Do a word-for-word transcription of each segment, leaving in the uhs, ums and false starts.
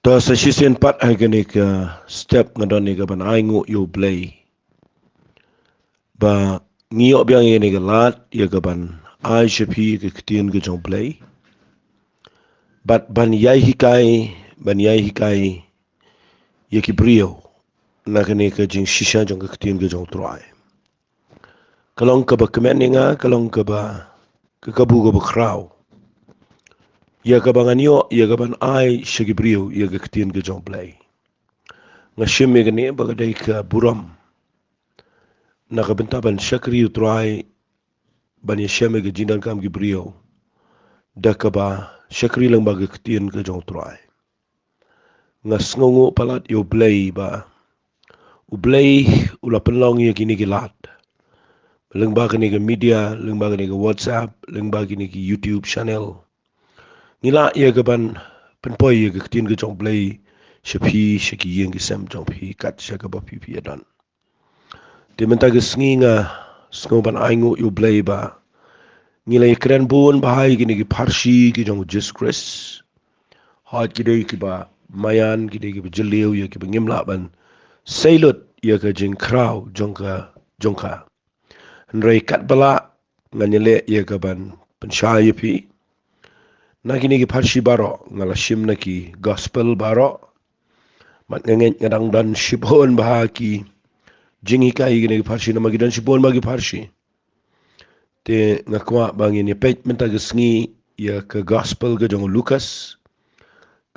To sa shisien pat ha kane ka step nga don ïa ka ban ai nguh ïa U Blei ba ngi ïoh biang ïa kane ka lad ïa ka ban ai sha phi ka ktien ka jong U Blei. Bad ban ïai hikai, ban ïai hikai ïa ki briew na kane ka jingshisha jong ka ktien ka jong U Trai. Ka long kaba kmen ïa nga, ka long kaba, ka kabu kaba khraw ïa kaba ngan ïoh ïa ka ban ai sha ki briew ïa ka ktien ka jong U Blei. Nga shim ïa kane ba ka dei ka burom na ka bynta ban shakri U Trai, ban ïashem ïa ka jingdonkam ki briew da kaba shakri lyngba ka ktien ka jong U Trai. Nga sngewnguh palat ïa U Blei ba U Blei u la pynlong ïa kine ki lad lyngba kane ka media, lyngba kane ka WhatsApp, lyngba kine ki YouTube channel. Ngi lah ïa ka ban pynpoi ïa ka ktien ka jong U Blei sha phi, sha ki ïing ki sem jong phi, kat sha kaba phi phi ïa don. Te mynta ka sngi nga sngew ban ai nguh ïa U Blei ba ngi la ïakren bun bha ïa kine ki pharshi ki jong U Jisu Khrist. Hooid, ki dei kiba maïan, ki dei kiba jylliew ïa kiba ngim lah ban sei lut ïa ka jingkhraw jong ka, jong ka. Hynrei katba lah ngan ïaleh ïa ka ban pynshai ïa phi. Na kine ki pharshi baroh nga la shim na ki gospel baroh. Bad nga ngeit nga dang don shibun bha ki jinghikai ïa kine ki pharshi, namar ki don shibun bha ki pharshi. Te nga kwah ba ngin ïa peit mynta ka sngi ïa ka gospel ka jong u Lukas,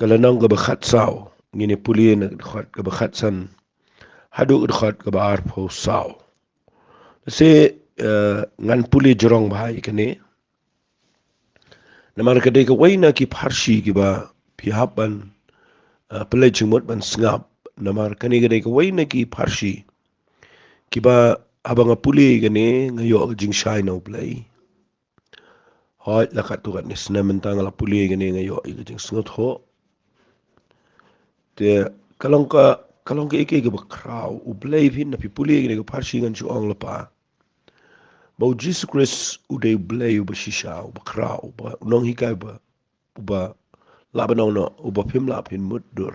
ka lynnong kaba khatsaw, ngin ïa pule na ka dkhot kaba khatsan haduh ka dkhot kaba arphew saw. Te, eh, ngan pule jrong bha ïa kane. Namar ka dei kawei na ki pharshi kiba phi hap ban, eh, pynleit jingmut ban sngap. Namar kane ka dei kawei na ki pharshi kiba haba nga pule ïa kane nga ïoh ka jingshai na U Blei. Hooid, la katto katne snem mynta nga la pule ïa kane nga ïoh ïa ka jingsngewthuh. Te ka long ka, ka long kaei kaei kaba khraw. U Blei, phin, na phi pule ïa kane ka pharshi ngan shu ong lypa ba U Jisu Khrist u dei U Blei uba shisha, uba khraw, uba u nonghikai uba, uba lah ban ong noh, uba phim lah phin mutdur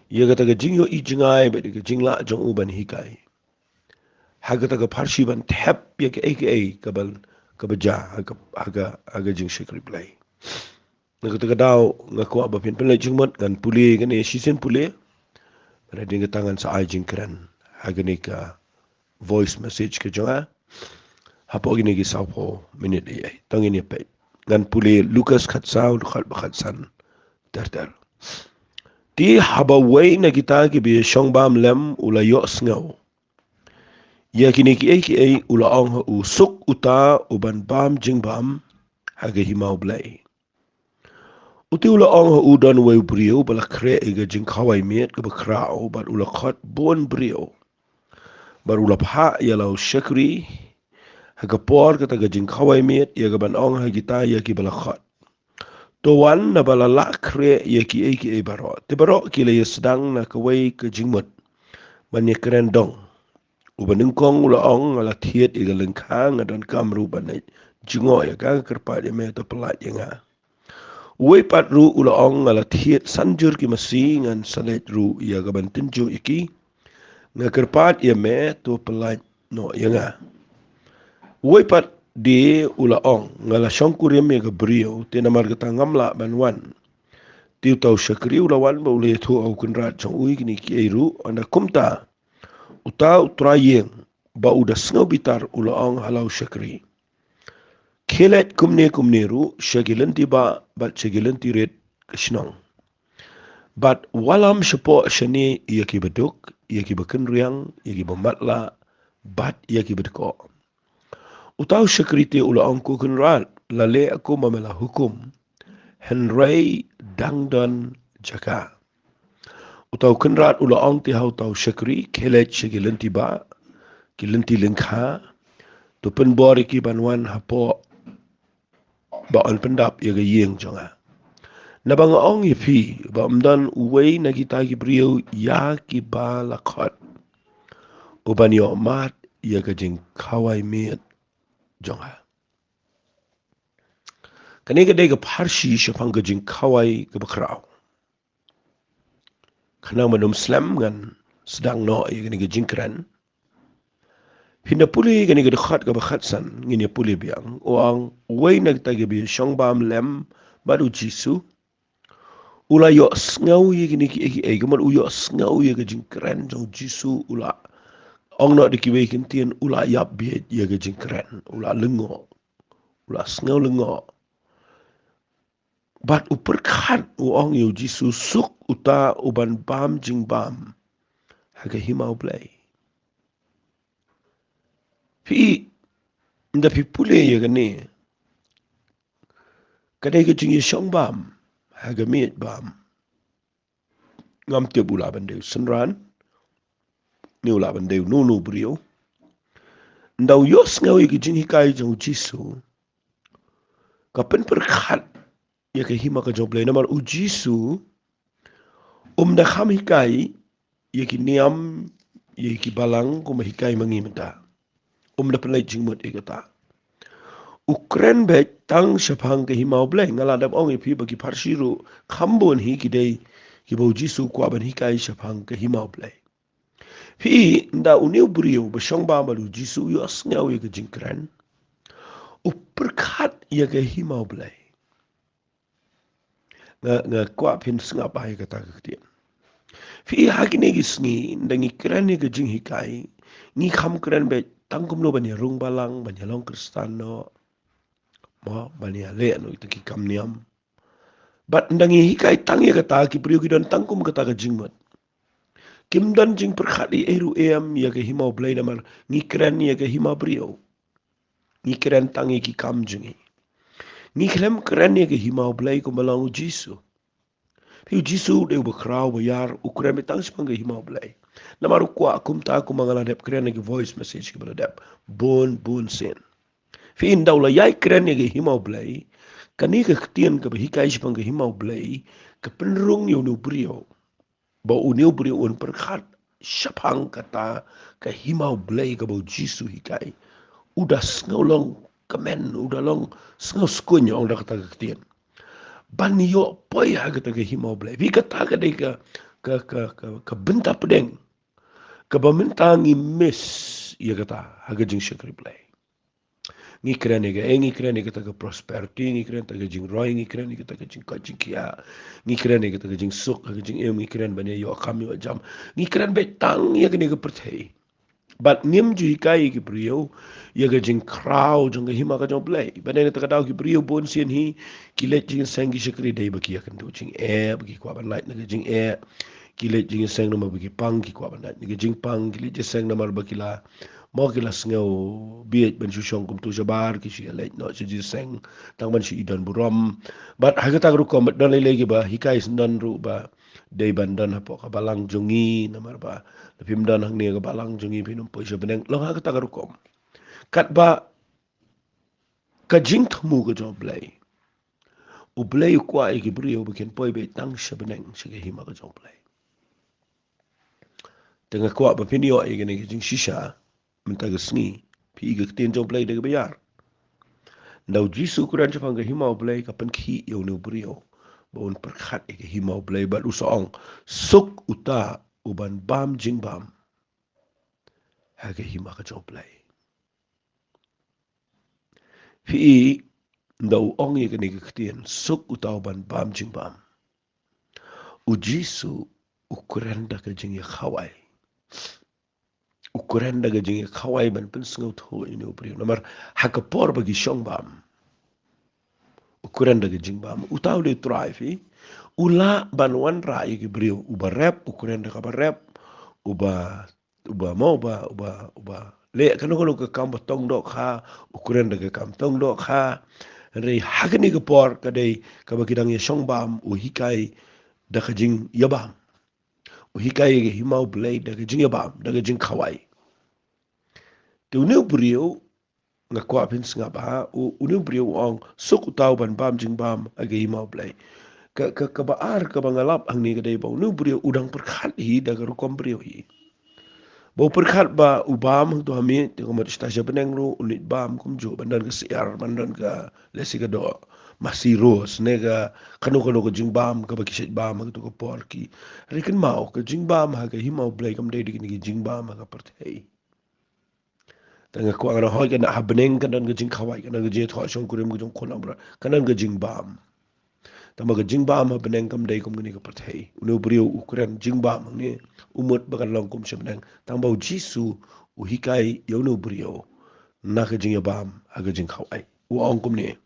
ïa kata ka jingïohi jngai bad ïa ka jinglah jong u ban hikai ha kata ka pharshi ban thep ïa kaei kaei kaba, kaba jia ha ka, ha ka, ha ka jingshakri Blei. Na kata ka daw nga kwah ba phin pynleit jingmut, ngan pule ïa kane shisien pule. Bad hadien kata ngan sa ai jingkren ha kane ka voice message ka jong nga hapoh kine ki sawphew minit ïa, to ngin ïa peit. Ngan pule Lukas khatsaw, dkhot ba khatsan ter ter. Te haba uwei na kita kiba ïashong bam lem u la ïohsngew ïa kine kiei kiei, u la ong ha u, suk uta uban bam jingbam ha ka hima U Blei. Uta u la ong ha u, don uwei u briew ba la khreh ïa ka jingkhawai miet kaba khraw bad u la khot bun briew. Bad u la phah ïa la u shakri ha ka por kata ka jingkhawai miet ïa ka ban ong ha kita ïa kiba la khot, to wan, naba la lah khreh ïa kiei kiei baroh. Te baroh ki la ïa sdang na kawei ka jingmut ban ïa kren dong. Uba nyngkong u la ong, nga la thied ïa ka lyngkha, nga donkam ruh ban leit jngoh ïa ka, nga kyrpad ïa me to pyllait ïa nga. Uwei pat ruh u la ong, nga la thied san jur ki masi, ngan sa leit ruh ïa ka ban tynjuh ïa ki, nga kyrpad ïa me to pyllait noh ïa nga. Uwei pat de u la ong, nga la shongkurim ïa ka briew, te namar kata ngam lah ban wan. Te uta u shakri u la wan bad u la ïathuh ha u kynrad jong u ïa kine kiei ruh. Ynda kumta uta u trai ïing ba u da sngew bitar u la ong ha la u shakri, khie leit kumne kumne ruh sha ki lynti bah bad sha ki lynti rit ka shnong, bad wallam shapoh shane ïa kiba duk, ïa kiba kynriang, ïa kiba matlah bad ïa kiba dkoh. Uta u shakri te u la ong, ko kynrad, la leh kumba me la hukum, hynrei dang don jaka. Uta u kynrad u la ong te ha uta u shakri, khie leit sha ki lynti bah, ki lynti lyngkha, to pynbor ïa ki ban wan hapoh ba yn pyndap ïa ka ïing jong nga. Naba nga ong ïa phi ba ym don uwei na kita ki briew ïa kiba la khot uban ïoh mad ïa ka jingkhawai miet jong nga. Kane ka dei ka pharshi shaphang ka jingkhawai kaba khraw. Khnang ban ym slem ngan sdang noh ïa kane ka jingkren. Phin da pule kane ka dkhot kaba khatsan, ngin ïa pule biang. U ong, uwei na kita kiba ïashong bam lem bad u Jisu, u la ïohsngew ïa kine kiei kiei, kumno u ïohsngew ïa ka jingkren jong u Jisu, u la ong noh da kiwei ki ktien, u la ïap bieit ïa ka jingkren, u la lyngngoh, u la sngew lyngngoh. Bad u pyrkhat, u ong ïa u Jisu, suk uta uban bam jingbam ha ka hima U Blei. Phi, ynda phi pule ïa kane, ka dei ka jingïashong bam ha ka miej bam. Ngam tip u lah ban dei u synran, ne u lah ban dei uno uno u briew. Ynda u ïohsngew ïa ka jinghikai jong u Jisu, ka pynpyrkhat ïa ka hima ka jong U Blei, namar u Jisu um da kham hikai ïa ki niam, ïa ki balang kumba hikai ma ngi mynta. Um da pynleit jingmut ïa kata. U kren beit tang shaphang ka hima U Blei. Nga la dep ong ïa phi ba ki pharshi ruh kham bun hi ki dei kiba u Jisu u kwah ban hikai shaphang ka hima U Blei. Phi, ynda une u briew ba shong bam bad u Jisu u ïohsngew ïa ka jingkren, u pyrkhat ïa ka hima U Blei. Nga, nga kwah phin sngap bha ïa kata ka ktien. Phi, ha kine ki sngi, ynda ngi kren ïa ka jinghikai, ngi kham kren beit tang kumno ban ïa rung balang, ban ïa long Khristan noh, mo, ban ïa leh noh ïa kita ki kam niam. Bad ynda ngi hikai tang ïa kata, ki briew ki don tang kum kata ka jingmut. Kim don jingpyrkhat ei ei ruh em ïa ka hima U Blei, namar ngi kren ïa ka hima briew. Ngi kren tang ïa ki kam jong ngi. Ngi khlem kren ïa ka hima U Blei kumba long u Jisu. Phi, u Jisu u dei uba khraw, uba ïar, u kren beit tang shaphang ka hima U Blei. Namar u kwah, kumta kumba nga la dep kren ha ki voice message kiba la dep bun bun sien. Phi, ynda u la ïai kren ïa ka hima U Blei, kane ka ktien kaba hikai shaphang ka hima U Blei ka pynrung ïa une u briew ba une u briew un pyrkhat shaphang kata ka hima U Blei kaba u Jisu u hikai. U da sngew long kmen, u da long sngew skuñ, ong da kata ka ktien, ban ïoh poi ha kata ka hima U Blei. Phi, kata ka dei ka, ka, ka, ka, ka bynta pdeng kaba mynta ngi miss ïa kata ha ka jingshakri Blei. Ngi kren ïa ka, eh, ngi kren ïa kata ka prosperity, ngi kren ïa kata ka jingroi, ngi kren ïa kata ka jingkoit jingkhiah, ngi kren ïa kata ka jingsuk, ka jingim, ngi kren ban ïa ïoh kam ïoh jam. Ngi kren beit tang ïa kane ka pyrthei. Bad ngim ju hikai ïa ki briew ïa ka jingkhraw jong ka hima ka jong U Blei. Bad na kata ka daw ki briew bun sien hi ki leit jingïaseng, ki shakri dei ba ki ïakynduh jingeh, ba ki kwah ban lait na ka jingeh. Ki leit jingïaseng namar ba ki pang, ki kwah ban lait na ka jingpang. Ki leit jingïaseng namar ba ki la, mo, ki la sngew bieit ban shu shong kumto shabar, ki shu ïaleit noh sha jingïaseng tang ban shu ïoh don burom. Bad ha kata ka rukom don lei lei kiba hikai syndon ruh ba dei ban don hapoh ka balang jong ngi, namar ba lada phim don hangne ka balang jong ngi phin ym poi sha bneng, long ha kata ka rukom. Katba ka jingthmu ka jong U Blei, U Blei u kwah ïa ki briew ba kin poi beit tang sha bneng, sha ka hima ka jong U Blei. Te nga kwah ba phin ïoh ïa kane ka jingshisha mynta ka sngi, phi, ïa ka ktien jong U Blei da kaba ïar. Ynda u Jisu u kren shaphang ka hima U Blei, ka pynkhih ïa une u briew ba un pyrkhat ïa ka hima U Blei, bad u sa ong, suk uta uban bam jingbam ha ka hima ka jong U Blei. Phi, ynda u ong ïa kane ka ktien, suk uta uban bam jingbam, u Jisu u kren da ka jingïakhawai. U kren da ka jingïakhawai ban pynsngewthuh ïa une u briew. Namar ha ka por ba ki shong bam, u kren da ka jingbam. Uta u dei u Trai, phi. U lah ban wanrah ïa ki briew. Uba rep, u kren da kaba rep. Uba, uba, mo, uba, uba, uba leh kano kano ka kam ba tong dohkha, u kren da ka kam tong dohkha. Hynrei ha kane ka por ka dei kaba ki dang ïashong bam, u hikai da ka jingïabam. U hikai ïa ka hima U Blei da ka jingïabam, da ka jingkhawai. Te une u briew, nga kwah phin sngap bha, u, une u briew u ong, suk uta uban bam jingbam ha ka hima U Blei. Ka, ka, kaba ar kaba nga lap hangne ka dei ba une u briew u dang pyrkhat hi da ka rukom briew hi. Ba u pyrkhat ba u bam hangto ha miej, te ka mut shata sha bneng ruh un leit bam kumjuh, ban don ka syiar, ban don ka lehse ka doh. masi ros ne ka kano kano ka jingbam kaba ki shait bam ha kato ka por ki. Hynrei kynmaw, ka jingbam ha ka hima U Blei kam dei da kine ki jingbam ha ka pyrthei. Tang nga kwah ngan ong, hooid, ka na ha bneng kan don ka jingkhawai, kan don ka jingthoh shongkurim ka jong u khun langbrot, kan don ka jingbam. Tang ba ka jingbam ha bneng kam dei kum kane ka pyrthei. Une u briew u kren jingbam hangne, u mut ba kan long kum sha bneng. Tang ba U Jisu u hikai ïa une u briew na ka jingïabam ha ka jingkhawai. U ong kumne: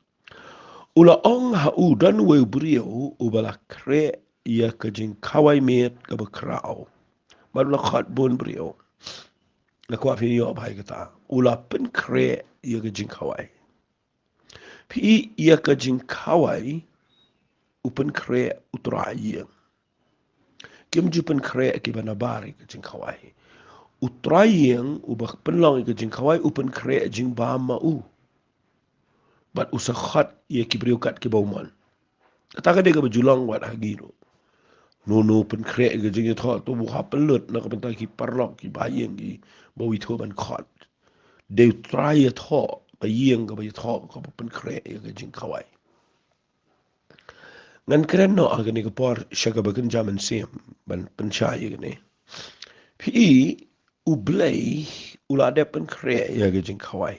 U la ong ha u, don uwei u briew uba la khreh ïa ka jingkhawai miet kaba khraw. Bad u la khot bun briew. Nga kwah phin ïoh bha ïa kata. U la pynkhreh ïa ka jingkhawai. Phi i, ïa ka jingkhawai u pynkhreh u trai ïing. Kim ju pynkhreh kiba nabar ïa ka jingkhawai. U trai ïing uba pynlong ïa ka jingkhawai u pynkhreh jingbam ma u. Bad u sa khot ïa ki briew kat kiba u mon. Kata ka dei kaba ju long wat ha ngi ruh. Uno uno u pynkhreh ïa ka jingïathoh, to u hap pynlut na ka bynta ki paralok, ki bahaïing, kiba u ithuh ban khot. Dei u trai ïathoh, ka ïing kaba ïathoh, kaba pynkhreh ïa ka jingkhawai. Ngan kren noh ha kane ka por sha kaba kynja mynsiem ban pynshai ïa kane. Phi i, U Blei u la dep pynkhreh ïa ka jingkhawai.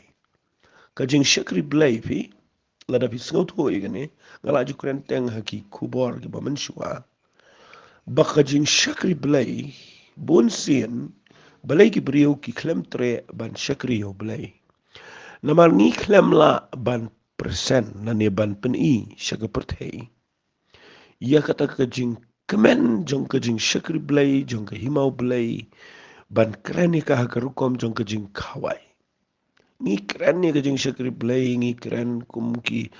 Ka jingshakri Blei, phi, lada phi sngewthuh ïa kane, nga la ju kren teng ha ki khubor kiba mynshuwa ba ka jingshakri Blei, bunsien balei ki briew ki khlem treh ban shakri ïa U Blei? Namar ngi khlem lah ban present lane ban pyni sha ka pyrthei ïa kata ka jingkmen jong ka jingshakri Blei, jong ka hima U Blei, ban kren ïa ka ha ka rukom jong ka jingkhawai. Ngi kren ïa ka jingshakri Blei, ngi kren kum ki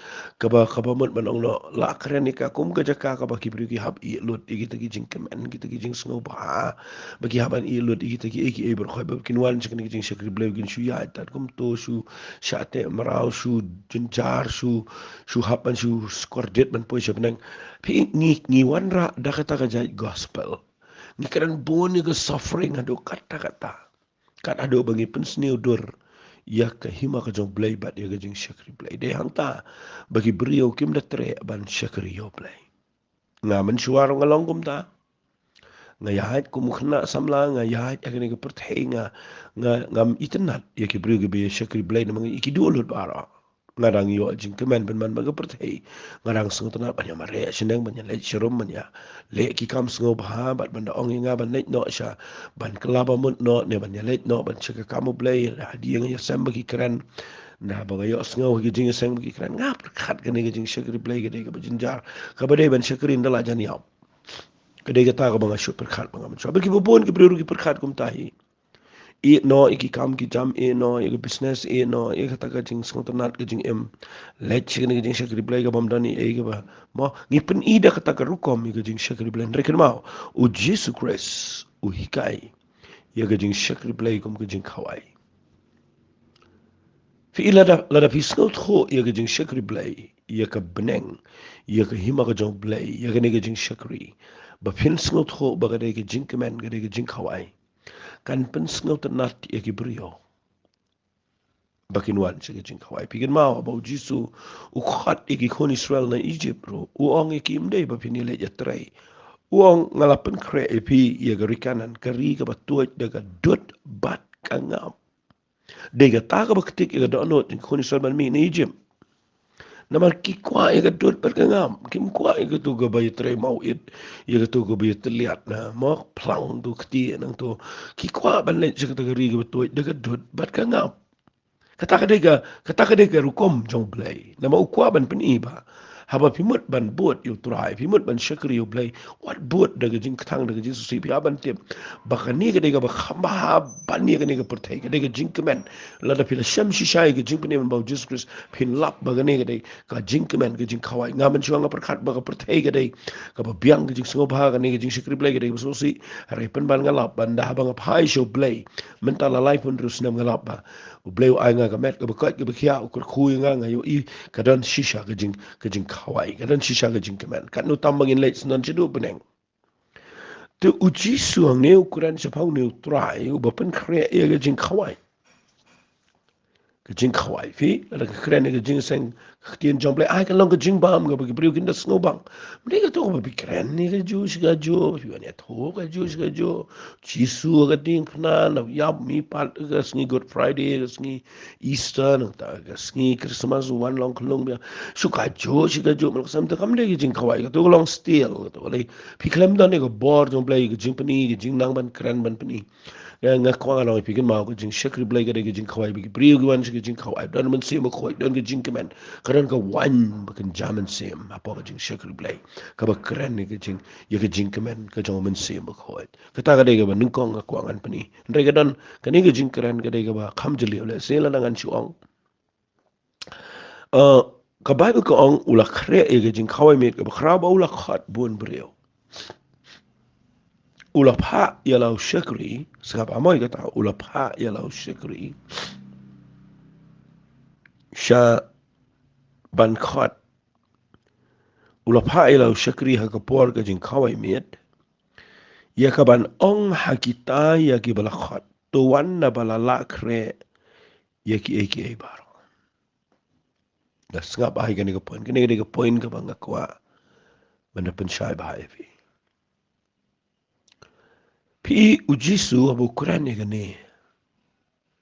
kaba, kaba mut ban ong noh, la kren ïa ka kum ka jaka kaba ki briew ki hap ïeh lut ïa kita ki jingkmen, kita ki jingsngewbha, ba ki hap ban ïeh lut ïa kita kiei kiei baroh, ba kin wan sha kane ka jingshakri Blei, kin shu ïaid tad kumto, shu shah teh mraw, shu jynjar, shu, shu hap ban shu skwardit ban poi sha bneng. Phi, ngi, ngi wanrah da kata ka jait gospel. Ngi kren bun ïa ka suffering haduh katta katta. Kat haduh ba ngi pynsniew dur ïa ka hima ka jong U Blei bad ïa ka jingshakri Blei. Dei hangta ba ki briew kim da treh ban shakri ïa U Blei. Nga mynshuwa ruh nga long kumta. Nga ïaid kum u khynnah samla, nga ïaid ha kane ka pyrthei, nga, nga, ngam itynnad ïa ki briew kiba ïa shakri Blei namar ïa ki duh lut baroh. Nga dang ïoh jingkmen pynban bad ka pyrthei. Nga dang sngewtynnad ban ïa mareh shaneng, ban ïa leit sharum, ban ïa leh ki kam sngewbha, bad ban da ong ïa nga ban leit noh sha, ban kylla ba mut noh, ne ban ïa leit noh ban sha ka kam U Blei, hadien nga ïasem ba ki kren. Naba nga ïohsngew ha ki jingïaseng ba ki kren, nga pyrkhat kane ka jingshakri Blei ka dei kaba jynjar, kaba dei ban shakri ynda la jan ïap. Ka dei kata kaba nga shu pyrkhat ba nga mynshuwa. Bad kiba bun ki briew ruh ki pyrkhat kumta hi. Ïeh noh ïa ki kam ki jam, ïeh noh ïa ka business, ïeh noh ïa kata ka jingsngewtynnad ka jingim. Leit sha kane ka jingshakri Blei kaba ym don ei ei kaba. Mo, ngi pyni da kata ka rukom ïa ka jingshakri Blei. Hynrei kynmaw, U Jisu Khrist u hikai ïa ka jingshakri Blei kum ka jingkhawai. Phi i, lada, lada phi sngewthuh ïa ka jingshakri Blei, ïa ka bneng, ïa ka hima ka jong U Blei, ïa kane ka jingshakri, ba phin sngewthuh ba ka dei ka jingkmen, ka dei ka jingkhawai, kan pynsngewtynnad ïa ki briew ba kin wan sha ka jingkhawai. Phi kynmaw ba U Jisu u khot ïa ki khun Israel na Egypt ruh, u ong ïa ki, ym dei ba phin ïaleit ïatrei. U ong, nga la pynkhreh ïa phi ïa ka ri Kanaan, ka ri kaba tuid da ka dud bad ka ngam. Dei kata kaba ktik ïa ka dohnud jong ki khun Israel ban mih na Egypt. Namar ki kwah ïa ka dud bad ka ngam, kim kwah ïa kato kaba ïatrei mawit, ïa kato kaba ïatylliat na mok phlang to kti nangto. Ki kwah ban leit sha kata ka ri kaba tuid da ka dud bad ka ngam. Kata ka dei ka, kata ka dei ka rukom jong U Blei. Namar u kwah ban pyni ba haba phi mut ban bud ïa U Trai, phi mut ban shakri ïa U Blei, wat bud da ka jingkthang, da ka jingsngewsih. Phi hap ban tip ba kane ka dei kaba kham bha ban ïa kane ka pyrthei, ka dei ka jingkmen. Lada phi la shem shisha ïa ka jingpynim ba U Jisu Khrist, phin lap ba kane ka dei ka jingkmen, ka jingkhawai. Nga mynshuwa nga pyrkhat ba ka pyrthei ka dei kaba biang ka jingsngewbha, kane ka jingshakri Blei ka dei kaba sngewsih. Hynrei pynban nga lap ba ynda haba nga phai sha U Blei mynta la laiphew hynriew snem, nga lap ba U Blei u ai nga ka met kaba koit kaba khiah, u kyrkhu ïa nga, nga ïohi ka don shisha ka jing, ka jingkhawai, ka don shisha ka jingkmen. Katno tam ba ngin leit syndon shaduh bneng. Te U Jisu hangne u kren shaphang une U Trai uba pynkhreh ïa ka jingkhawai. Ka jingkhawai phi, lada ka kren ïa ka jingseng, ka ktien jong U Blei, ai ka long ka jingbam kaba ki briew kin da sngewbang. Mynta kato kaba phi kren ïa kajuh shi kajuh, phi wan ïathuh kajuh shi kajuh. Jisu ha ka diengphna, naba ïap mihpat ha ka sngi Good Friday, ha ka sngi Easter, nangta ha ka sngi Christmas, wan long khlung biang. Shu kajuh shi kajuh, man la ka sem te kam dei ka jingkhawai, kato ka long still, kato ka long. Phi khlem don ïa ka bor jong U Blei, ka jingpyni, ka jingnang ban kren ban pyni. Nga, nga kwah ngan ong ïa phi, kynmaw, ka jingshakri Blei ka dei ka jingkhawai ba ki briew ki wan sha ka jingkhawai. Don Mynsiem Bakhuid, don ka jingkmen, ka don ka waiñ ba kynja mynsiem hapoh ka jingshakri Blei, kaba kren ïa ka jing, ïa ka jingkmen ka jong Mynsiem Bakhuid. Kata ka dei kaba nyngkong nga kwah ngan pyni. Hynrei ka don kane ka jingkren ka dei kaba kham jylliew, lehse lada ngan shu ong. Uh, ka Baibl ka ong, u la khreh ïa ka jingkhawai miet kaba khraw bad u la khot bun briew. U la phah ïa la u shakri, sngap ha mo ïa kata, u la phah ïa la u shakri sha ban khot. U la phah ïa la u shakri ha ka por ka jingkhawai miet, ïa ka ban ong ha kita ïa kiba la khot, to wan naba la lah khreh ïa kiei kiei baroh. Nga sngap bha ïa kane ka point, kane ka dei ka point kaba nga kwah ban da pynshai bha ïa phi. Phi, u Jisu haba u kren ïa kane,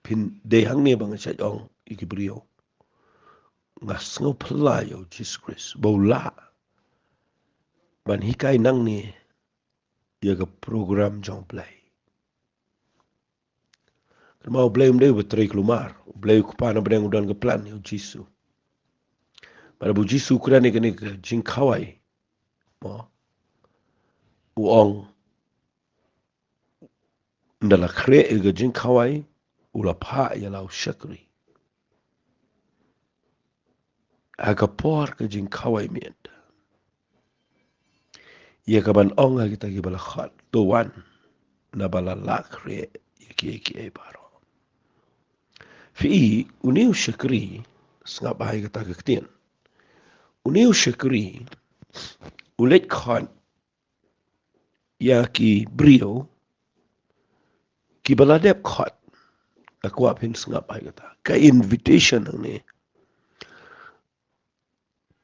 phin dei hangne ba nga shait ong ïa ki briew, nga sngewphylla ïa u Jisu Khrist ba u lah ban hikai nangne ïa ka program jong U Blei. Kynmaw, U Blei um dei uba trei kulmar. U Blei u Kpa na bneng u don ka plan ïa u Jisu. Bad haba u Jisu u kren ïa kane ka jingkhawai, mo, u ong, ynda la khreh ïa ka jingkhawai, u la phah ïa la u shakri ha ka por ka jingkhawai miet, ïa ka ban ong ha kita kiba la khot, to wan naba la lah khreh ïa kiei kiei baroh. Phi, une u shakri, sngap bha ïa kata ka ktien. Une u shakri u leit khot ïa ki briew kiba la dep khot. Nga kwah phin sngap bha ïa kata. Ka invitation hangne,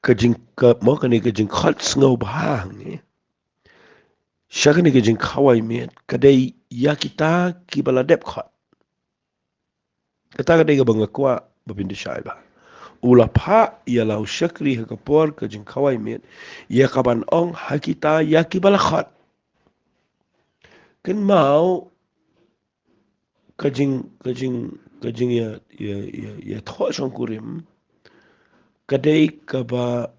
ka jing, ka, mo, kane ka jingkhot sngewbha hangne sha kane ka jingkhawai miet, ka dei ïa kita kiba la dep khot. Kata ka dei kaba nga kwah ba phin da shai bha. U la phah ïa la u shakri ha ka por ka jingkhawai miet, ïa ka ban ong ha kita ïa kiba la khot. Kynmaw, ka jing, ka jing, ka jingïa, ïa, ïa, ïathoh shongkurim ka dei kaba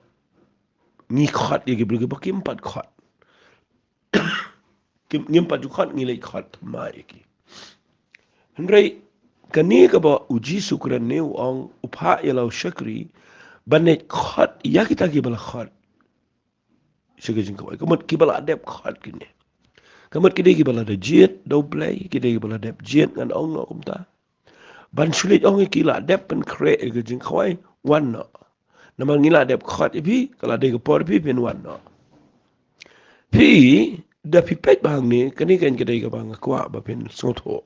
ngi khot ïa ki briew kiba kim pat khot. Kim, ngim pat ju khot, ngi leit khot thymmai ïa ki. Hynrei kane kaba u Jisu u kren ne, u ong, u phah ïa la u shakri ban leit khot ïa kita kiba la khot sha ka jingkhawai. Ka mut kiba la dep khot kine, ka mut ki dei kiba la da jied da U Blei, ki dei kiba la dep jied, ngan ong noh kumta, ban shu leit ong ïa ki, la dep pynkhreh ïa ka jingkhawai, wan noh. Namar ngi la dep khot ïa phi, ka la dei ka por phi phin wan noh. Phi, da phi peit bha hangne, kane ka dei kaba nga kwah ba phin sngewthuh.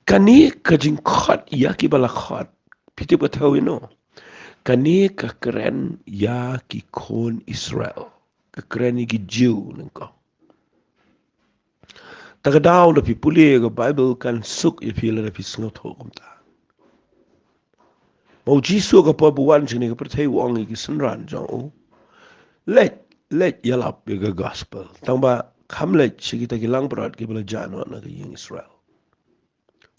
Kane ka jingkhot ïa kiba la khot, phi tip ka thew ïa no? Kane ka kren ïa ki khun Israel, ka kren ïa ki Jiw nyngkong. Ta ka daw da phi pule ïa ka Baibl kan suk ïa phi lada phi sngewthuh kumta. Ma u Jisu ka por ba u wan sha kane ka pyrthei u ong ïa ki synran jong u, leit, leit ïalap ïa ka gospel. Tang ba kham leit sha kita ki langbrot kiba la jah noh na ka ïing Israel.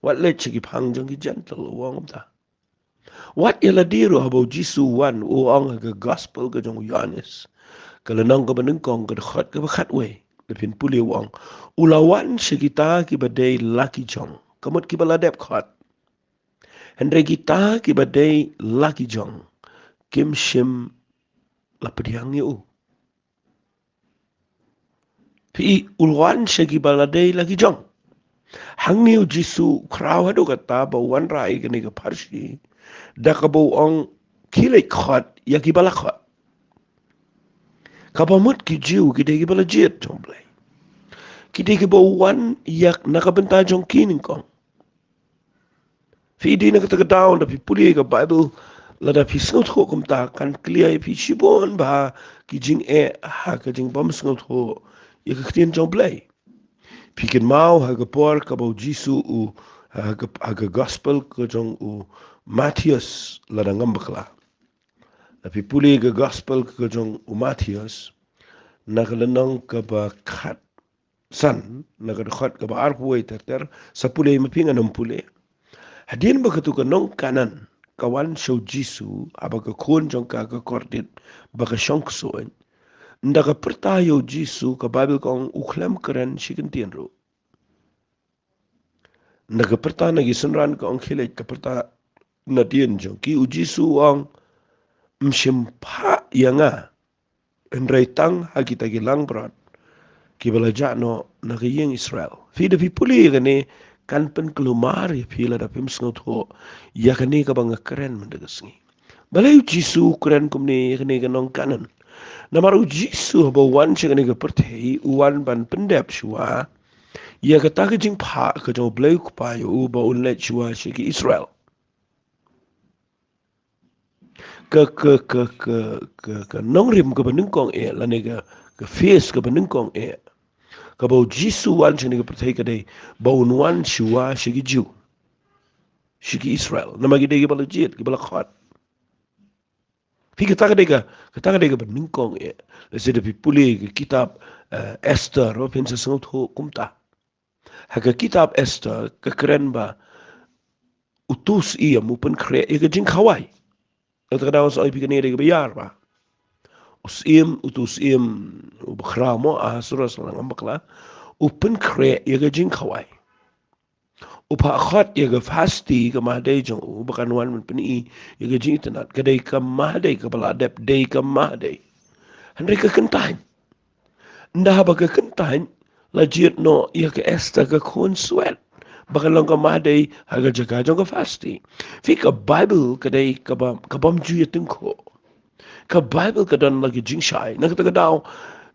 Wat leit sha ki phang jong ki Jentil, u ong kumta. Wat ïa lade ruh haba u Jisu u wan, u ong ha ka gospel ka jong u Ïoannis, ka lynnong kaba nyngkong, ka dkhot kaba khatwei, da phin pule u ong, u la wan sha kita kiba dei la ki jong, ka mut kiba la dep khot. Hynrei kita kiba dei la ki jong kim shym la pdiang ïa u. Phi, u la wan sha kiba la dei la ki jong. Hangne u Jisu u khraw haduh katta ba u wanrah ïa kane ka pharshi da kaba u ong, khie leit khot ïa kiba la khot. Kaba mut ki Jiw ki dei kiba la jied jong U Blei, ki dei kiba u wan ïa na ka bynta jong ki nyngkong. Phi dei na kata ka daw, da phi pule ka Bible, lada phi sngewthuh kumta, kan clear ïa phi shibun bha ki jingeh ha ka jingbym sngewthuh ïa ka ktien jong U Blei. Phi kynmaw ha ka por kaba u Jisu u, ha ka, ha ka gospel ka jong u Mathaios, lada ngam bakla. Da phi pule ka gospel ka jong u Mathaios, na ka lynnong kaba khatsan, na ka dkhot kaba arphew wei ter ter, sa pule ma phi, ngan ym pule. Hadien ba katu ka nong Kanaan ka wan sha u Jisu, haba ka khun jong ka ka kordit, ba ka shong ksuid. Ynda ka pyrta ïa u Jisu, ka Bible ka ong u khlem kren shi kyntien ruh. Ynda ka pyrta na ki synran, ka ong, khie leit ka pyrta nadien jong ki. U Jisu u ong, ym shym phah ïa nga, hynrei tang ha kita ki langbrot kiba la jah noh na ka ïing Israel. Phi, da phi pule ïa kane, kan pynkulmar ïa phi lada phim sngewthuh ïa kane kaba nga kren mynta ka sngi. Balei u Jisu u kren kumne ïa kane ka nong Kanaan? Namar u Jisu haba u wan sha kane ka pyrthei, u wan ban pyndep shuwa ïa kata ka jingphah ka jong U Blei U Kpa ïa u, ba un leit shuwa sha ki Israel. Ka, ka, ka, ka, ka, ka nongrim kaba nyngkong eh, lane ka, ka phase kaba nyngkong eh, kaba u Jisu u wan sha kane ka pyrthei, ka dei ba un wan shuwa sha ki Jiw, sha ki Israel. Namar ki dei kiba la jied, kiba la khot. Phi, kata ka dei ka, kata ka dei kaba nyngkong eh. Lehse da phi pule ka kitab, eh, Esther, ba phin sa sngewthuh kumta. Ha ka kitab Esther ka kren ba utu u syiem u pynkhreh ïa ka jingkhawai. Kata ka daw sa ong ïa phi, kane ka dei kaba ïar, ba u syiem, utu u syiem uba khraw mo, Ahasuerus, lada ngam bakla, u pynkhreh ïa ka jingkhawai. U phah khot ïa ka Vashti, ka mahdei jong u, ba kan wan ban pyni ïa ka jingitynnad. Ka dei ka mahdei kaba la dep dei ka mahdei. Hynrei ka kyntait. Ynda haba ka kyntait, la jied noh ïa ka Esther ka khun swet, ba kan long ka mahdei ha ka jaka jong ka Vashti. Phi, ka Bible ka dei kaba, ka bym ju ïatyngkhuh. Ka Bible ka don la ki jingshai. Na kata ka daw,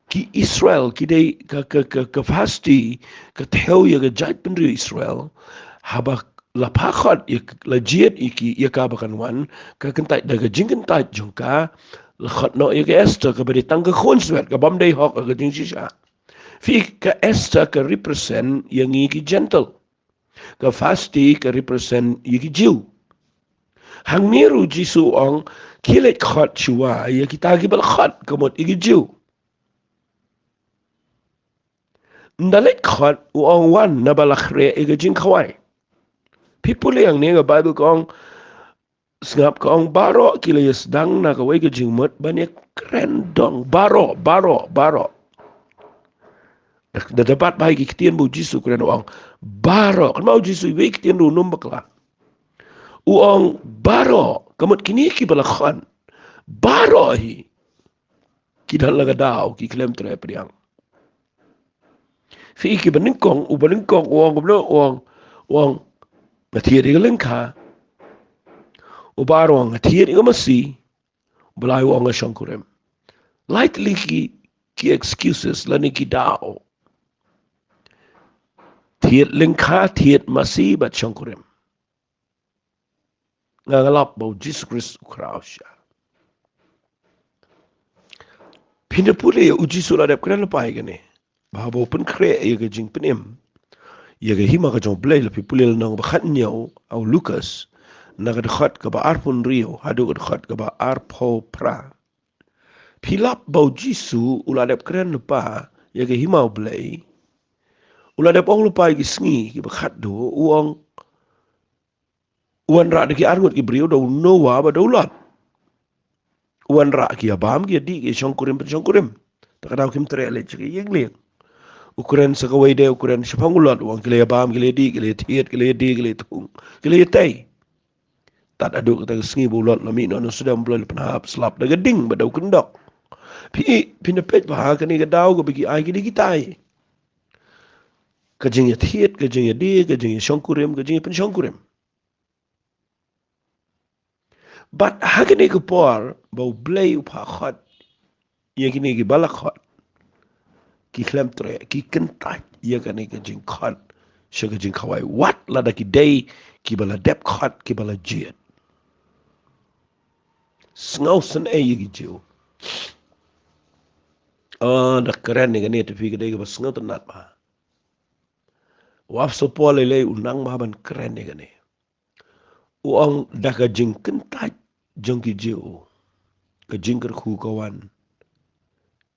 ki Israel, ki dei ka, ka, ka, ka Vashti, ka thew ïa ka jaitbynriew Israel, haba la phah khot ïa, la jied ïa ki, ïa ka ba kan wan, ka kyntait, da ka jingkyntait jong ka, la khot noh ïa ka Esther, kaba dei tang ka khun swet, ka bym dei hok ha ka jingshisha. Phi, ka Esther ka represent ïa ngi ki Gentile. Ka Vashti ka represent ïa ki Jiw. Hangne ruh u Jisu u ong, khie leit khot shuwa ïa kita kiba la khot ka mut ïa ki Jiw. Ynda leit khot, u ong, wan, naba la khreh ïa ka jingkhawai. Phi pule hangne, ka Bible ka ong, sngap, ka ong, baroh ki la ïasdang na kawei ka jingmut ban ïakren dong. Baroh, baroh, baroh. Da, da, da bat bha ïa ki ktien ba u Jisu u kren, u ong, baroh. Kynmaw, u Jisu iwei i ktien ruh um bakla. U ong baroh, ka mut kine kiba la khot, baroh hi ki don la ka daw, ki khlem treh pdiang. Phi, kiba nyngkong, uba nyngkong u ong kumno? U ong, u ong, nga thied ïa ka lyngkha. Uba ar u ong, nga thied ïa ka masi. Uba lai u ong, nga shongkurim. Lai tylli ki, ki excuses lane ki daw. Thied lyngkha, thied masi bad shongkurim. Nga, nga lap ba u Jisu Khrist u khraw sha. Phin da pule, u Jisu u la dep kren lypa ïa kane, ba haba u pynkhreh ïa ka jingpynim ïa ka hima ka jong U Blei, lada phi pule lynnong ba khathynñiew ha u Lukas, na ka dkhot kaba arphew hynriew haduh ka dkhot kaba arphew phra. Phi lap ba u Jisu u la dep kren lypa ïa ka hima U Blei. U la dep ong lypa ïa ki sngi kiba khatduh, u ong, u wanrah da ki arngut ki briew, da u Noah bad da u Lot. U wanrah ki ïa bam, ki ïa dih, ki ïa shongkurim, pynshongkurim. Ta ka daw kim treh leit sha ka ïing lieng. U kren sa kawei de, u kren shaphang u Lot, u ong ki la ïa bam, ki la ïa dih, ki la ïa thied, ki la ïa die, ki la ïa thung, ki la ïa tei. Tad haduh kata ka sngi ba u Lot u la mih noh na Sodom, u la pynhap slap da ka ding bad da u kyndok. Phi, phin da peit ba ha kane ka daw kaba ki ai ki dei kitai. Ka jingïathied, ka jingïadie, ka jingïashongkurim, ka jingïapynshongkurim. Bad ha kane ka por ba U Blei u phah khot ïa kine kiba la khot, ki khlem treh, ki kyntait ïa kane ka jingkhot sha ka jingkhawai, wat lada ki dei kiba la dep khot, kiba la jied. Sngewsynei ïa ki Jiw. Ah, da kren ïa kane te phi ka dei kaba sngewtynnat bha. U Apostol Paul lei lei u nang bha ban kren ïa kane. U ong da ka jingkyntait jong ki Jiw, ka jingkyrkhu ka wan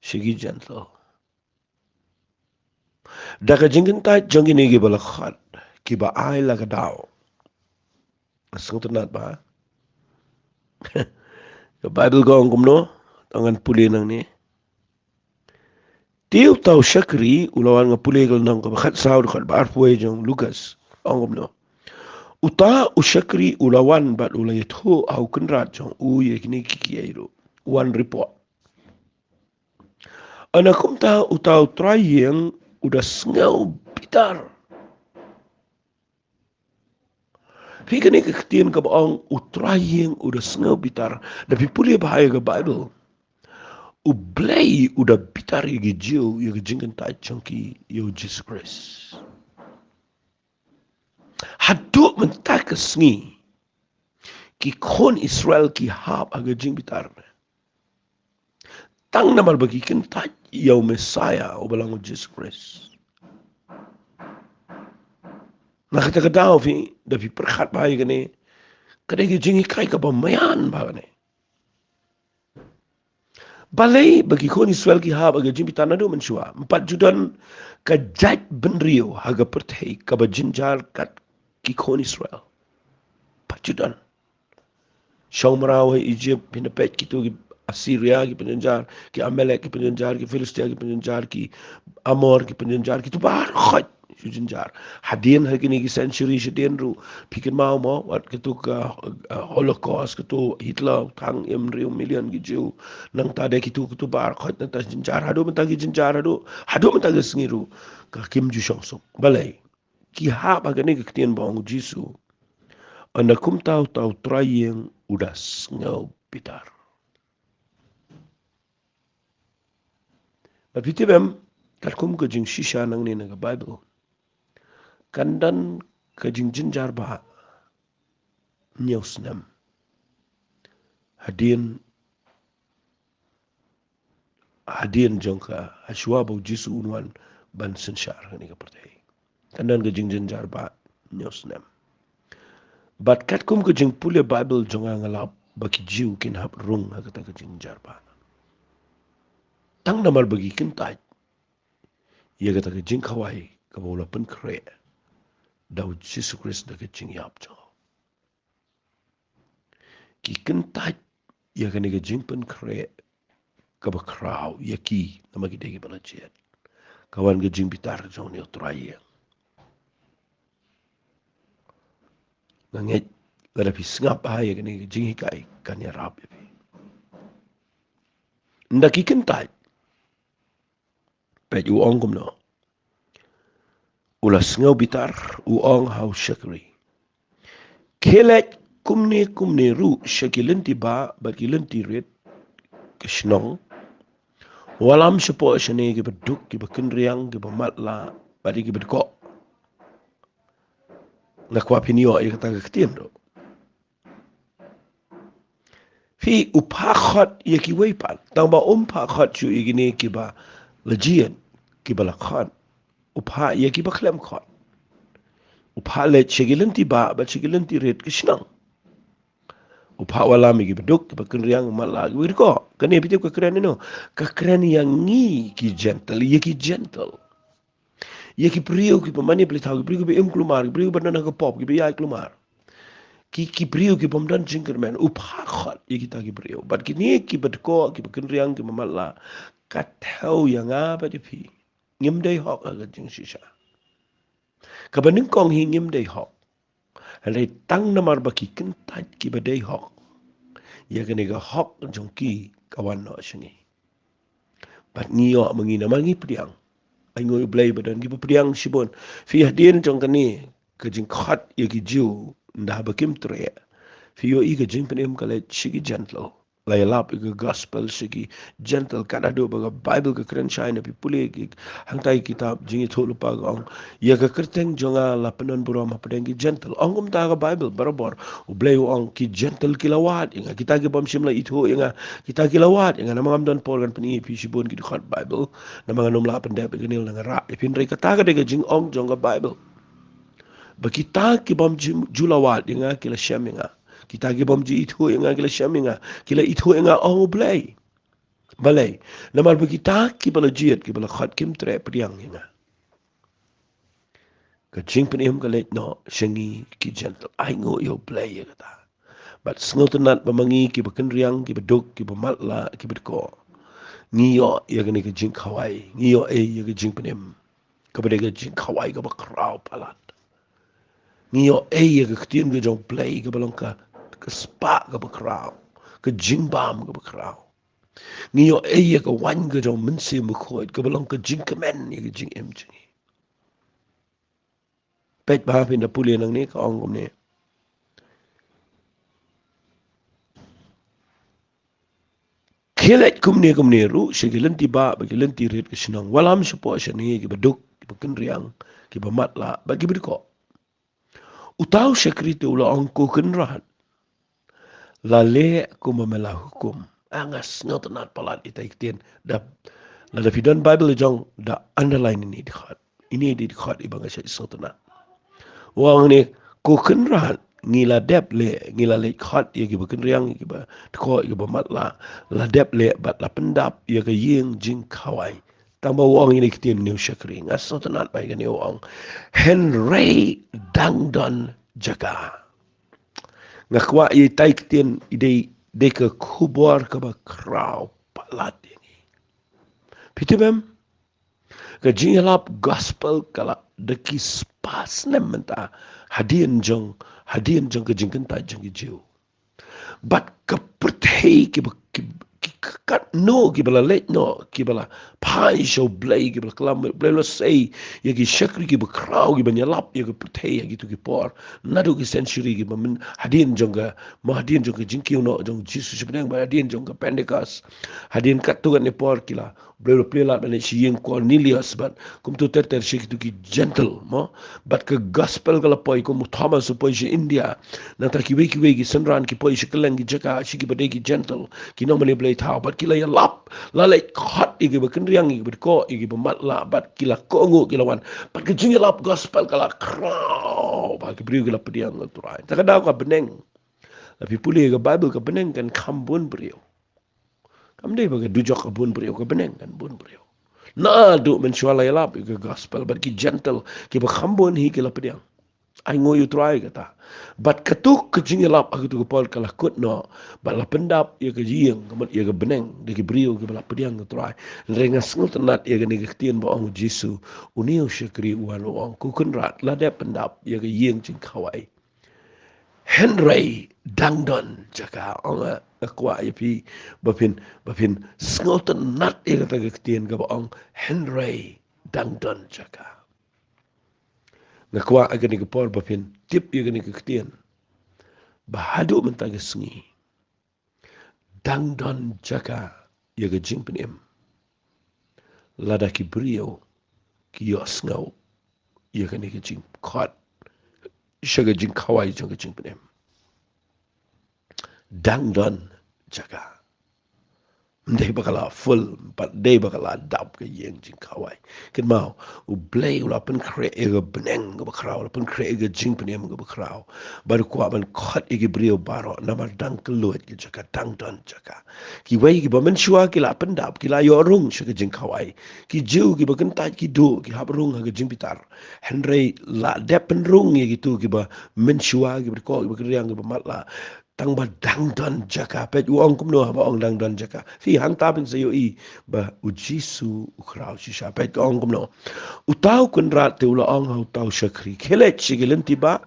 sha ki Jentil. Da ka jingkyntait jong kine kiba la khot, kiba ai la ka daw. Sngewtynnat bha. Ka Baibl ka ong kumno? To ngan pule nangne. Te uta u shakri u la wan, nga pule ka lynnong kaba khatsaw, dkhot ba arphew jong Lukas. Ong kumno? Uta u shakri u la wan bad u la ïathuh ha u kynrad jong u ïa kine kiei kiei ruh. Wan report. Hynda kumta uta u trai ïing u da sngew bitar. Phi, kane ka ktien kaba ong u trai ïing u da sngew bitar, da phi pule bha ïa ka Baibl, U Blei u da bitar ïa ki Jiw ïa ka jingkyntait jong ki ïa u Jisu Khrist. Haduh mynta ka sngi ki khun Israel ki hap ha ka jingbitar, tang namar ba ki kyntait ïa u Messiah uba long u Jisu Khrist. Na kata ka daw phi, da phi pyrkhat bha ïa kane, ka dei ka jinghikai kaba maïan bha kane. Balei ba ki khun Israel ki hap ha ka jingbitar naduh mynshuwa? Ym pat ju don ka jait bynriew ha ka pyrthei kaba jynjar kat ki khun Israel. Ym pat ju don. Shong mraw ha Egypt, phin da peit kito ki Assyria ki pynjynjar, ki Amalek ki pynjynjar, ki Philistia ki pynjynjar, ki Amor ki pynjynjar, kito baroh khoit shu jynjar. Hadien ha kine ki century shadien ruh, phi kynmaw mo, wat kito ka, uh, Holocaust, kito Hitler, thang hynriew million ki Jiw. Nangta de kito, kito baroh khoit nangta jynjar, haduh mynta ki jynjar, haduh, haduh mynta ka sngi ruh ka kim ju shong suk. Balei? Ki hap ha kane ka ktien ba ong u Jisu, hynda kumta uta u trai ïing u da sngew bitar. Bad phi tip em, katkum ka jingshisha nangne na ka Baibl, kan don ka jingjynjar ba hynñiew snem hadien, hadien jong ka, hashwa ba u Jisu un wan ban synshar kane ka pyrthei. Kan don ka jingjynjar ba hynñiew snem. Bad katkum ka jingpule Baibl jong nga, nga lap ba ki Jiw kin hap rung ha kata ka jingjynjar ba, tang namar ba ki kyntait ïa kata ka jingkhawai kaba u la pynkhreh da u Jisu Khrist da ka jingïap jong u. Ki kyntait ïa kane ka jingpynkhreh kaba khraw ïa ki, namar ki dei kiba la jied. Ka wan ka jingbitar jong une u trai ïing. Nga ngeit lada phi sngap bha ïa kane ka jinghikai, kan ïarap ïa phi. Ynda ki kyntait, peit u ong kumno. U la sngew bitar, u ong ha u shakri, khie leit kumne kumne ruh sha ki lynti bah bad ki lynti rit ka shnong. Wallam shapoh shane kiba duk, kiba kynriang, kiba matlah bad ïa kiba dkoh. Nga kwah phin ïoh ïa kata ka ktien ruh. Phi, u phah khot ïa kiwei pat, tang ba um phah khot shuh ïa kine kiba la jied, kiba la khot. U phah ïa kiba khlem khot. U phah leit sha ki lynti bah bad sha ki lynti rit ka shnong. U phah wallam ïa kiba duk, kiba kynriang, matlah, kiba dkoh. Kane phi tip ka kren ïano? Ka kren ïa ngi ki Jentil, ïa ki Jentil. Ïa ki briew kiba mane pli thaw, ki briew kiba im kulmar, ki briew kiba don ha ka pop, kiba ïaid kulmar. Ki, ki briew kibym don jingkyrmen, u phah khot ïa kita ki briew. Bad kine kiba dkoh, kiba kynriang, kiba matlah, ka thew ïa nga bad ïa phi, ngim dei hok ha ka jingshisha. Kaba nyngkong hi ngim dei hok. Hynrei tang namar ba ki kyntait kiba dei hok, ïa kane ka hok jong ki ka wan noh sha ngi. Bad ngi ïoh ma ngi namar ngi pdiang. Ainguh ïa U Blei ba don kiba pdiang shibun. Phi, hadien jong kane ka jingkhot ïa ki Jiw, ynda ba kim treh, phi ïohi ka jingpynim ka leit sha ki Jentil. la ïalap ïa ka gospel sha ki Gentile. Kat haduh ba ka Bible ka kren shai, na phi pule ki hangtai kitab Jingïathuhlypa ka ong, ïa ka kyrteng jong nga la pyndon burom hapdeng ki Gentile. Ong kumta ka Bible barabor. U Blei u ong ki Gentile ki la wad ïa nga, kita ki bym shym la ithuh ïa nga, kita ki la wad ïa nga. Namar ngam don por ngan pyni ïa phi shibun ki dkhot Bible, namar ngam lah pyndep ïa kane, nga rah ïa phi, hynrei kata ka dei ka jingong jong ka Bible. Ba kita ki bym ju, ju la wad ïa nga ki la shem ïa nga. Kita ki bym ju ithuh ïa nga ki la shem ïa nga. Ki la ithuh ïa nga, ong U Blei. Balei? Namar ba kita kiba la jied, kiba la khot, kim treh pdiang ïa nga. Ka jingpynim ka leit noh sha ngi ki Gentile. Ai nguh ïa U Blei ïa kata. Bad sngewtynnat ba ma ngi kiba kynriang, kiba duk, kiba matlah, kiba dkoh, ngi ïoh ïa kane ka jingkhawai, ngi ïoh ei ïa ka jingpynim, kaba dei ka jingkhawai kaba khraw palat. Ngi ïoh ei ïa ka ktien ka jong U Blei kaba long ka, ka spah kaba khraw, ka jingbam kaba khraw. Ngi ïoh ei ïa ka waiñ ka jong U Mynsiem Bakhuid kaba long ka jingkmen ïa ka jingim jong ngi. Peit bha, phin da pule nangne, ka ong kumne. Khie leit kumne kumne ruh sha ki lynti bah bad ki lynti rit ka shnong. Wallam shapoh shane, kiba duk, kiba kynriang, kiba matlah bad kiba dkoh. Uta u shakri te u la ong, Ko Kynrad, la leh kumba me la hukum. Ah, nga sngewtynnat palat ïa ita i ktien. Da, lada phi don Bible jong, da underline ine i dkhot. Ine i dkhot iba nga shait sngewtynnat. U ong ne, Ko Kynrad, ngi la dep leh, ngi la leit khot ïa kiba kynriang, ïa kiba dkoh, ïa kiba matlah, la dep leh bad la pyndap ïa ka ïing jingkhawai. Tang ba u ong ine i ktien une u shakri, nga sngewtynnat bha ïa kane, u ong, hynrei dang don jaka. Nga kwah ïa ita i ktien i dei, dei ka khubor kaba khraw palat ïa ngi. Phi tip em? Ka jingïalap gospel ka la da ki spah snem mynta hadien jong, hadien jong ka jingkyntait jong ki Jiw. Bad ka pyrthei kiba, ki, ki, katno kiba la leit noh, kiba la phai sha U Blei, kiba la klam, U Blei u la sei ïa ki shakri kiba khraw kiban ïalap ïa ka pyrthei ha kito ki por. Naduh ki century kiba myn, hadien jong ka, mo hadien jong ka jingkiew noh jong U Jisu shapdeng, bad hadien jong ka Pentecost. Hadien katto katne por ki la, U Blei u la plie lad ban leit sha ïing Cornelius bad kumto ter ter sha kito ki Gentile, mo. Bad ka gospel ka la poi, kum u Thomas u poi sha India. Nangta kiwei kiwei ki synran ki poi sha kylleng ki jaka, sha kiba dei ki Gentile, ki nongmane blei thaw, bad ki la ïalap, la leit khot ïa kiba kynriang, ïa kiba dkoh, ïa kiba matlah, bad ki la kohnguh, ki la wan. Bad ka jingïalap gospel ka la khraw, bad ki briew ki la pdiang ïa U Trai. Te ka daw ka bneng, lada phi pule ïa ka Bible, ka bneng kan kham bun briew. Kam dei ba ka dujok ka bun briew, ka bneng kan bun briew. Naduh mynshuwa la ïalap ïa ka gospel bad ki Gentile kiba kham bun hi ki la pdiang. Ai nguh ïa U Trai kata. Bad kato ka jingïalap ha kato ka por ka la kut noh bad la pyndap ïa ka ïing, ka mut ïa ka bneng, da ki briew kiba la pdiang ïa U Trai. Hynrei nga sngewtynnat ïa kane ka ktien ba ong U Jisu, une u shakri u wan u ong, Ko Kynrad, la dep pyndap ïa ka ïing jingkhawai. Hynrei dang don jaka. Ong, nga kwah ïa phi ba phin, ba phin sngewtynnat ïa kata ka ktien kaba ong, hynrei dang don jaka. Nga kwah ha kane ka por ba phin tip ïa kane ka ktien, ba haduh mynta ka sngi dang don jaka ïa ka jingpynim. Lada ki briew ki ïohsngew ïa kane ka jingkhot sha ka jingkhawai jong ka jingpynim, dang don jaka. Ym dei ba ka la full, ym pat dei ba ka la dap ka ïing jingkhawai. Kynmaw, U Blei u la pynkhreh ïa ka bneng kaba khraw, u la pynkhreh ïa ka jingpynim kaba khraw. Bad u kwah ban khot ïa ki briew baroh, namar dang kylluid ka jaka, dang don jaka. Kiwei kiba mynshuwa ki la pyndap, ki la ïoh rung sha ka jingkhawai. Ki Jiw kiba kyntait ki duh, ki hap rung ha ka jingbitar. Hynrei la dep pynrung ïa kito kiba mynshuwa, kiba dkoh, kiba kynriang, kiba matlah. Tang ba dang don jaka. Peit u ong kumno haba ong dang don jaka. Phi, hangta phin sa ïohi ba U Jisu u khraw shisha. Peit ka ong kumno. Uta u kynrad te u la ong ha uta u shakri, khie leit sha ki lynti bah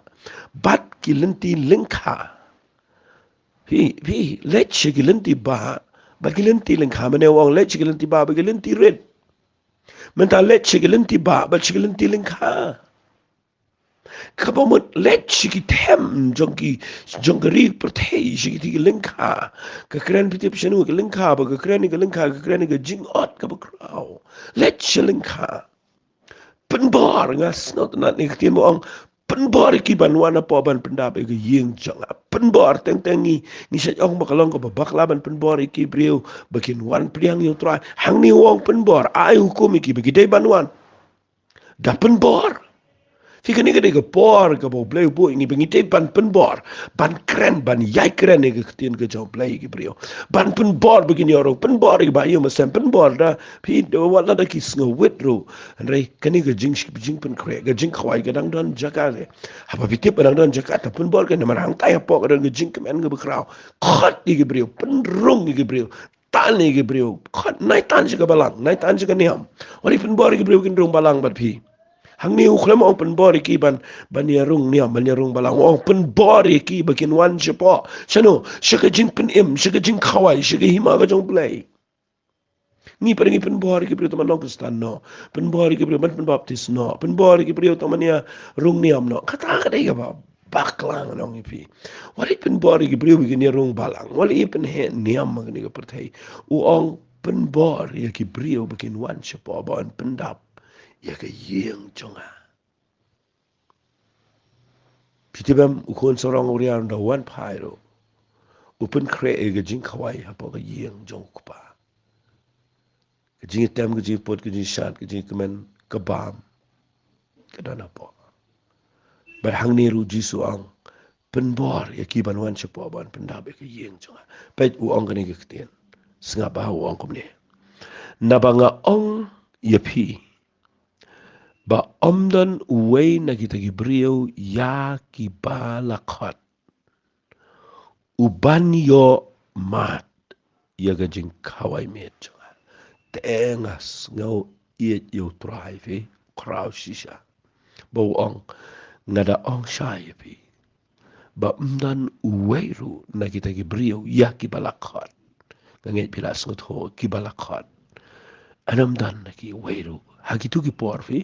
bad ki lynti lyngkha. Phi, phi, leit sha ki lynti bah bad ki lynti lyngkha. Mynne u ong leit sha ki lynti bah bad ki lynti rit. Mynta leit sha ki lynti bah bad sha ki lynti lyngkha. Kaba mut leit sha ki them jong ki, jong ka ri pyrthei, sha ki ti ki lyngkha. Ka kren phi tip shano ka lyngkha, ba ka kren ka lyngkha, ka kren ka jingot kaba khraw. Leit sha lyngkha. Pynbor, nga sngewtynnat ïa ka ktien ba ong, pynbor ïa ki ban wan hapoh ban pyndap ïa ka ïing jong nga. Pynbor, teng teng ngi, ngi shait ong ba ka long kaba bakla ban pynbor ïa ki briew ba kin wan pdiang ïa u Trai. Hangne u ong pynbor, ai hukum ïa ki ba ki dei ban wan da pynbor. Phi, kane ka dei ka por kaba U Blei u buh ïa ngi ba ngi dei ban pynbor, ban kren, ban ïai kren ïa ka ktien ka jong U Blei ïa ki briew. Ban pynbor ba kin ïoh rung, pynbor ïa ki ba ïoh mynsiem, pynbor da phi, da wat la da ki sngewrit ruh. Hynrei kane ka jing, jingpynkhreh, ka jingkhawai ka dang don jaka re. Haba phi tip ka dang don jaka, ta pynbor kane, namar hangtai hapoh ka don ka jingkmen kaba khraw. Khot ïa ki briew, pynrung ïa ki briew. Tan ïa ki briew. Khot, nai tan sha ka balang, nai tan sha ka niam. Wat la pynbor ïa ki briew kin rung balang bad phi. Hangne u khlem ong pynbor ïa ki ban, ban ïa rung niam, ban ïa rung balang. U ong pynbor ïa ki ba kin wan shapoh. Shano, sha ka jingpynim, sha ka jingkhawai, sha ka hima ka jong U Blei. Ngi pat ngi pynbor ïa ki briew tang ban long Khristan noh. Pynbor ïa ki briew ban pynbaptis noh. Pynbor ïa ki briew tang ban ïa rung niam noh. Kata ka dei kaba bakla, nga ong ïa phi. Wat la pynbor ïa ki briew ba kin ïa rung balang. Wat la pynheh niam ha kane ka pyrthei. U ong pynbor ïa ki briew ba kin wan shapoh ban pyndap ïa ka ïing jong nga. Phi tip em, u khun sarong u riam da wan phai ruh, u pynkhreh ïa ka jingkhawai hapoh ka ïing jong u kpa. Ka jingtem, ka jingput, ka jingshad, ka jingkmen, ka bam, ka don hapoh. Bad hangne ruh Jisu ong, pynbor ïa ki ban wan shapoh ban pyndap ïa ka ïing jong nga. Peit u ong kane ka ktien. Sngap bha u ong kumne. Naba nga ong ïa phi ba ym don uwei na kita ki briew ïa kiba la khot uban ïoh mad ïa ka jingkhawai miet jong nga. Te nga sngew ïeit ïa u Trai, phi, khraw shisha. Ba u ong, nga da ong shai ïa phi ba ym don uwei ruh na kita ki briew ïa kiba la khot. Nga ngeit phi la sngewthuh, kiba la khot. Ym don na ki uwei ruh. Ha kitu ki por, phi,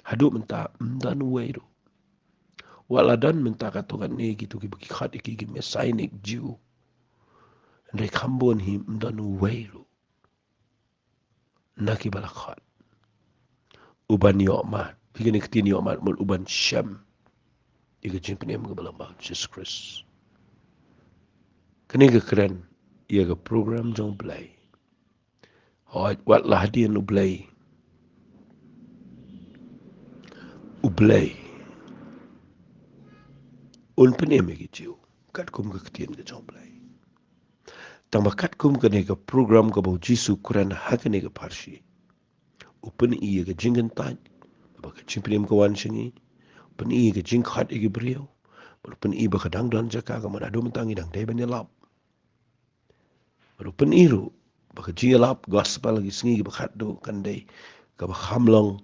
haduh mynta ym don uwei ruh. Wat la don mynta katto katne kitu kiba ki khot ïa ki, ki Messianic Jew. Hynrei kham bun hi ym don uwei ruh na kiba la khot uban ïoh mad. Phi, kane ka ktien ïoh mad mut uban shem ïa ka jingpynim kaba lyngba U Jisu Khrist. Kane ka kren ïa ka program jong U Blei. Hooid, wat la hadien U Blei, U Blei un pynim ïa ki Jiw katkum ka ktien ka jong U Blei. Tangba katkum kane ka program kaba U Jisu u kren ha kane ka pharshi, u pyni ïa ka jingkyntait, ba ka jingpynim ka wan sha ngi, u pyni ïa ka jingkhot ïa ki briew, bad u pyni ba ka dang don jaka, ka mut haduh mynta ngi dang dei ban ïalap. Bad u pyni ruh ba ka jingïalap gospel ha ki sngi kiba khatduh kan dei kaba kham long,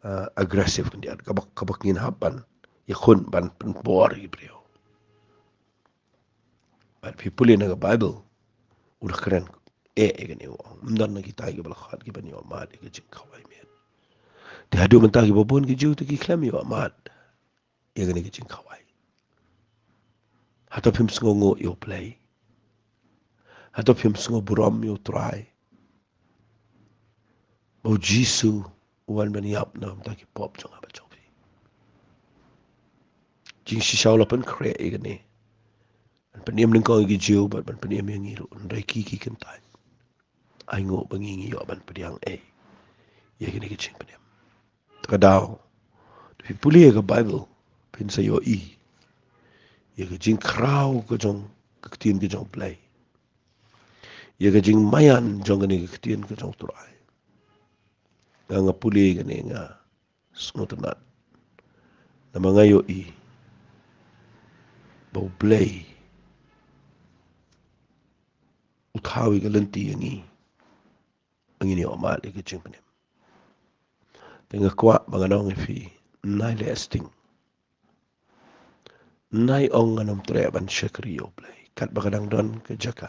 ah, aggressive khyndiat, kaba, kaba ngin hap ban ïakhun, ban pynbor ïa ki briew. Bad phi pule na ka Baibl, u da kren eh ïa kane, u ong, ym don na kita kiba la khot kiban ïoh mad ïa ka jingkhawai miet. Te haduh mynta kiba bun ki Jiw te ki khlem ïoh mad ïa kane ka jingkhawai. Hato phim sngewnguh ïa U Blei? Hato phim sngew burom ïa U Trai ba U Jisu u wan ban ïap na ka bynta ki pop jong nga bad jong phi? Jingshisha u la pynkhreh ïa kane, ban pynim nyngkong ïa ki Jiw bad ban pynim ïa ngi ruh, hynrei ki, ki kyntait. Ainguh ba ngi, ngi ïoh ban pdiang eh ïa kane ka jingpynim. Te ka daw, te phi pule ïa ka Baibl, phin sa ïohi ïa ka jingkhraw ka jong ka ktien ka jong U Blei, ïa ka jingmaïan jong kane ka ktien ka jong U Trai. Nga, nga pule ïa kane, nga sngewtynnat. Namar nga ïohi ba U Blei u thaw ïa ka lynti ïa ngi ba ngin ïoh mad ïa ka jingpynim. Te nga kwah ba ngan ong ïa phi, nai leh sting. Nai ong ngan ym treh ban shakri ïa U Blei. Katba ka dang don ka jaka,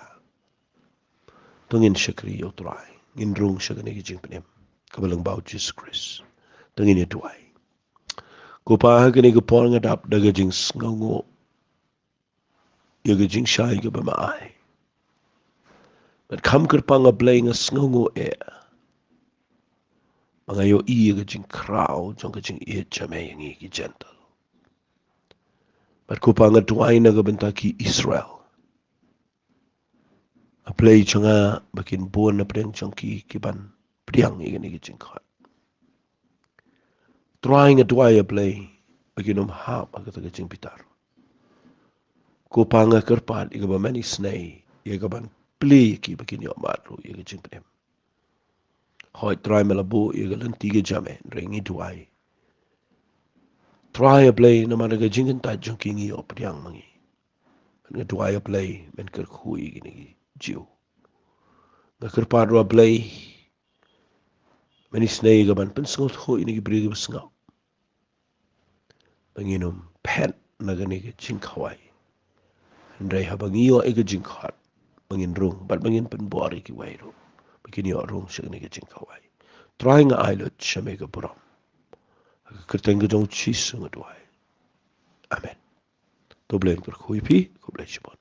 to ngin shakri ïa U Trai, ngin rung sha kane ka jingpynim kaba lyngba U Jisu Khrist. To ngin ïa duwai. Ko Pa, ha kane ka por nga dap da ka jingsngewnguh ïa ka jingshai kaba me ai. Bad kham kyrpang, A Blei, nga sngewnguh eh ba nga ïohi ïa ka jingkhraw jong ka jingïeit jong me ïa ngi ki Jentil. Bad ko Pa, nga duwai na ka bynta ki Israel, A Blei jong nga, ba kin bun na pdeng jong ki ki ban pdiang ïa kane ka jingkhot. Trai, nga duwai, A Blei, ba kin ym hap ha kata ka jingbitar. Ko Pa, nga kyrpad ïa kaba men isynei ïa ka ban plie ïa ki ba kin ïoh mad ruh ïa ka jingpynim. Hooid Trai, me la buh ïa ka lynti ka jam eh, hynrei ngi duwai, Trai A Blei, namar ka jingkyntait jong ki ngi ïoh pdiang ma ngi. Nga duwai A Blei, men kyrkhu ïa kine ki jiw. Nga kyrpad ruh A Blei, men isynei ïa ka ban pynsngewthuh ïa kine ki briew kiba sngap ba ngin ym phet na kane ka jingkhawai, hynrei haba ngi ïoh ïa ka jingkhot ba ngin rung, bad ba ngin pynbor ïa kiwei ruh ba kin ïoh rung sha kane ka jingkhawai. Trai, nga ai lut sha me ka burom. Ha ka kyrteng ka jong U Jisu nga duwai. Amen. To U Blei un kyrkhu ïa phi. Khublei shibun.